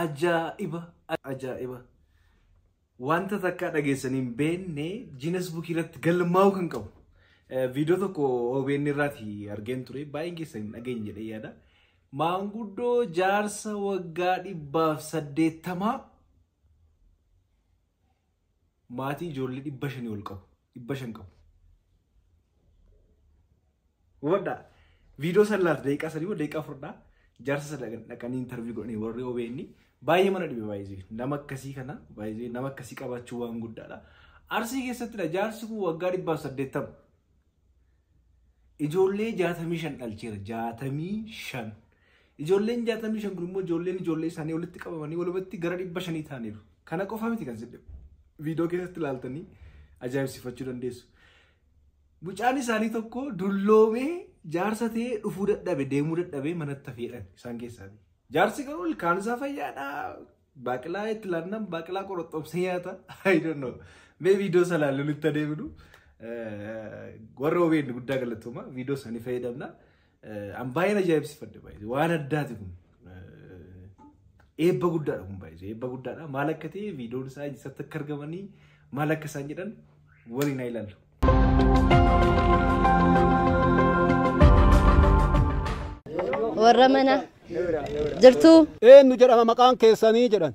Ajaa'iba! Ajaa'iba! Wanta takka dhageessanii hin beekne Guinness Book irratti galmaa'uu kan qabu. Viidiyoo tokko OBN irraati argeen ture. Baay'een keessan hin dhageenye jedhee yaada. Maanguddoo jaarsa waggaa 180 maatii ijoollee 500 ol qabu. 500 qabu. Hubadhaa. Viidiyoo san laata daqiiqaa 3 moo daqiiqaa 4dhaa jaarsa sana dhaqanii interview godhanii warri OBN baay'ee mana dhibe baay'ee nama akkasii kana baay'ee nama akkasii qabaachuu waan guddaadha. Arsii keessattidha jaarsi kun waggaa 180. Ijoollee 65 dhalcheera 65. Ijoolleen 65 kun immoo ijoolleen ijoollee isaanii walitti qabamanii walumatti gara 500 ta'aniiru. Kana qofa miti kan sidhe. Viidiyoo keessatti ilaaltanii ajaa'ibsiifachuu dandeessu. Mucaan isaanii tokko dulloomee jaarsa ta'ee dhufuu dadhabe deemuu dadhabee manatti hafeedhaan isaan keessaati. Jaarsi garuu ilkaan isaa fayyaadha. Baaqelaa itti laannaan baaqelaa qoroxxoomsee nyaata. I don't know. Mee viidiyoo sana ilaallu nutti adeemnu. Warra OBN guddaa galatooma. Viidiyoo isaanii fayyadamna. An baay'een ajaa'ibsiifadhe baay'ee. Waan addaati kun. Eebba guddaadha kun baay'ee. Eebba guddaadha. Maal akka ta'e viidiyoon isaa eessatti akka argamanii maal akka isaan jedhan waliin haa ilaallu. Warra mana jirtu. Eenyu jedhama maqaan keessanii jedhan?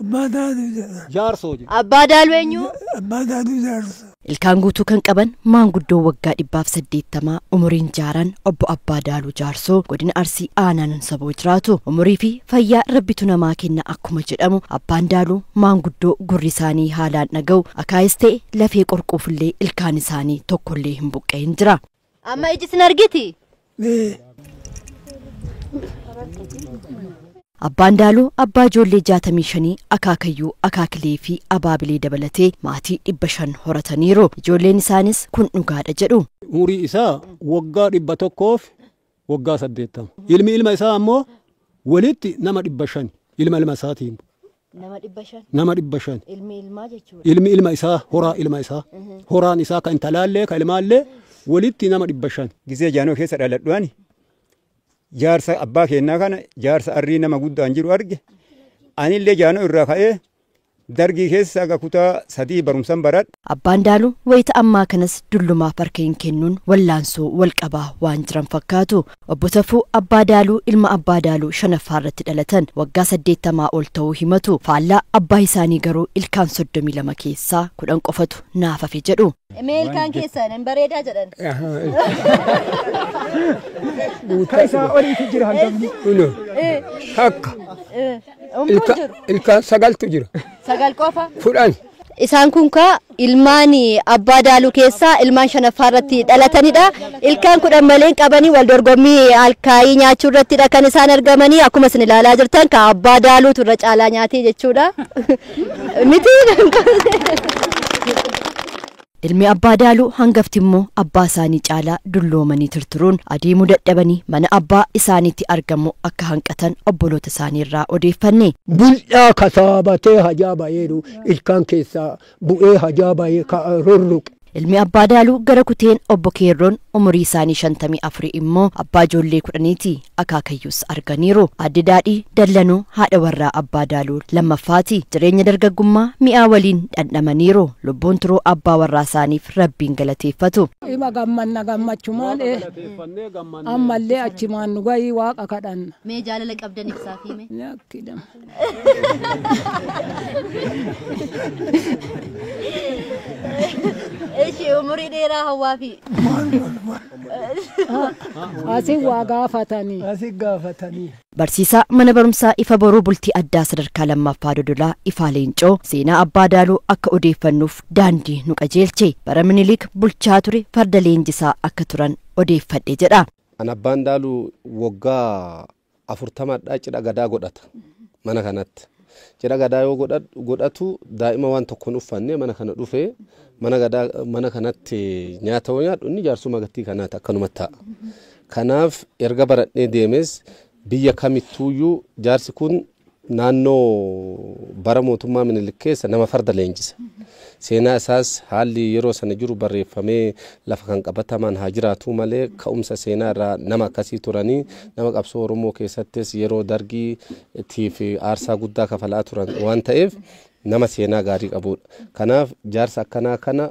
Abbaa Daaluu jedhama. Jaarsoo jedhu. Abbaa Daaluu eenyu? Abbaa Daaluu Jaarsoo. Ilkaan guutuu kan qaban maanguddoo waggaa 180 umuriin jaaran obbo Abbaa Daaluu Jaarsoo godina Arsii aanaa Saboo jiraatu. Umurii fi fayyaa rabbitu namaa kenna akkuma jedhamu Abbaan Daaluu maanguddoo gurri isaanii haalaan dhaga'u akaayis ta'e lafee qorquufillee ilkaan isaanii tokkollee hin buqqa'in jira. Amma iji sin argiti? Abbaan Daaluu abbaa ijoollee 65 akaakayyuu akaakilee fi abaabilee dabalatee maatii 500 horataniiru. Ijoolleen isaanis kun dhugaadha jedhu. Umurii isaa waggaa 100 waggaa 80. Ilmi ilma isaa ammoo walitti nama 500 ilma ilma isaatiin. Nama 500? Nama 500. Ilmi ilmaa jechuudha. Ilmi ilma isaa horaa ilma isaa. Horaan isaa kan intalaallee kan ilmaallee walitti nama 500. Gisee jaanoo keessa dhaladhu ani. Jaarsa abbaa kennaa kana jaarsa arrii nama guddaan jiru arge. Anillee jaanoo irraa ka'ee dargii keessa aga kutaa 3 barumsan baradhe. Abbaan Daaluu wayita ammaa kanas dullumaaf harka hin kennuun wallaansoo wal qabaa waan jiran fakkaatu. Obbo Tafuu Abbaa Daaluu ilma Abbaa Daaluu shanaffaa irratti dhalatan waggaa 80 ol ta'uu himatu. Faallaa abbaa isaanii garuu ilkaan 32 keessaa 10 qofatu naaf hafe jedhu. Mee ilkaan keessan hin bareedaa jedhan? Kan isaa oliitu jira hangamni. Takka. Umtuun jiru. Ilkaan 9tu jira. 9 qofa? 10. Isaan kun kaa ilmaan Abbaa Daaluu keessaa ilmaan shanaffaa irratti dhalatanidha. Ilkaan 10 malee qabanii wal dorgommii alkaayii nyaachuu irrattidha kan isaan argamanii. Akkuma isin ilaalaa jirtan ka Abbaa Daaluutu irra caalaa nyaatee jechuudha. Miti. Ilmi Abbaa Daaluu hangafti immoo abbaa isaanii caalaa dulloomanii turturuun adeemuu dadhabanii mana abbaa isaaniitti argamu akka hanqatan obboloota isaanii irraa odeeffanne. Bul'aa kasaabatee hajaa baay'eeru ilkaan keessaa bu'ee hajaa baay'ee rurruqe. Ilmi Abbaa Daaluu gara kuteen obbo Keerroon umurii isaanii 54 immoo abbaa ijoollee 10ti akaakayyuus arganiiru. Adde Daadhii Dallanuu haadha warraa Abbaa Daaluu lammaffaati. Jireenya dargaggummaa mi'aa waliin dhandhamaniiru. Lubbuun turuu abbaa warraa isaaniif rabbiin galateeffatu. Ima gammanna gammachumaan ammallee achimaan nu gahii waaqa kadhanna. Mee jaalala qabdan ibsaa fi mee? Lakkidha. Ishee umurii dheeraa hawwaa fi. Asii waa gaafatanii. Asii gaafatanii. Barsiisaa mana barumsaa Ifa Boruu bultii addaa sadarkaa lammaffaa Dodolaa Ifaa Leencoo seenaa Abbaa Daaluu akka odeeffannuuf daandii nu qajeelche. Bara Minilik bulchaa ture farda leenjisaa akka turan odeeffadhe jedha. An Abbaan Daaluu waggaa 40 cidha gadaa godhata mana kanatti. Cidha gadaa yoo godhatu daa'ima waan tokkoon uffanne mana kana dhufee mana gadaa mana kanatti nyaata yoo nyaadhu inni jaarsuma gattii kanaati akkanumatti ta'a. Kanaaf erga baradhee deemes biyya kamittuuyyuu jaarsi kun naannoo bara mootummaa Minilik keessa nama farda leenjisa. Seenaa isaas haalli yeroo sana jiru barreeffamee lafa kan qabataman haa jiraatu malee, ka'umsa seenaa irraa nama akkasii turanii, nama qabsoo Oromoo keessattis yeroo dargiitiif aarsaa guddaa kafalaa turan waan ta'eef nama seenaa gaarii qabudha. Kanaaf jaarsa akkanaa kana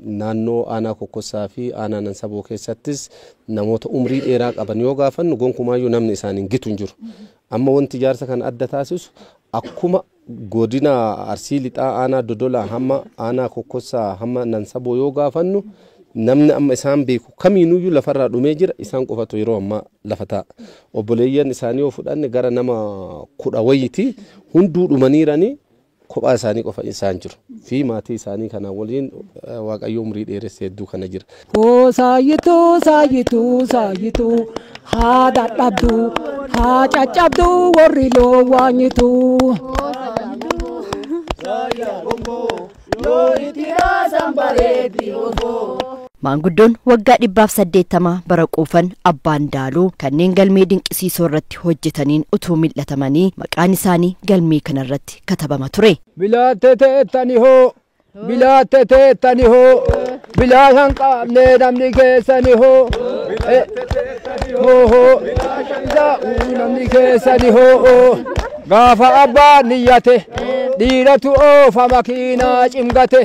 naannoo aanaa Kokkossaa fi aanaa Nansaboo keessattis namoota umrii dheeraa qaban yoo gaafannu gonkumaayyuu namni isaaniin gitu hin jiru. Amma wanti jaarsa kana adda taasisu, akkuma godina Arsii Lixaa aanaa Dodolaa hamma aanaa Kokkossaa hamma Nansaboo yoo gaafannu, namni amma isaan beeku kamiinuyyuu lafarraa dhumee jira, isaan qofatu yeroo ammaa lafa taa'a. Obboleeyyan isaanii yoo fudhanne gara nama 10 wayiiti, hunduu dhumaniiranii, kophaa isaanii qofa isaan jiru fi maatii isaanii kana waliin Waaqayyo umrii dheeresse hedduu kana jira. Hoo saayituu saayituu saayituu, haa dadhabdu haa caccabdu warri loon waanyitu. Maanguddoon waggaa 180 bara quufan Abbaan Daaluu kanneen galmee dinqisiisoo irratti hojjetaniin utuu mil'atamanii maqaan isaanii galmee kanarratti katabama ture. Bilaatte teettani hoo, bilaatte teettani hoo, bilaashan qabne namni keessani hoo, hoo hoo, namni keessani hoo, gaafa abbaan niyyate dhiiratu oofa makiinaa cimgate.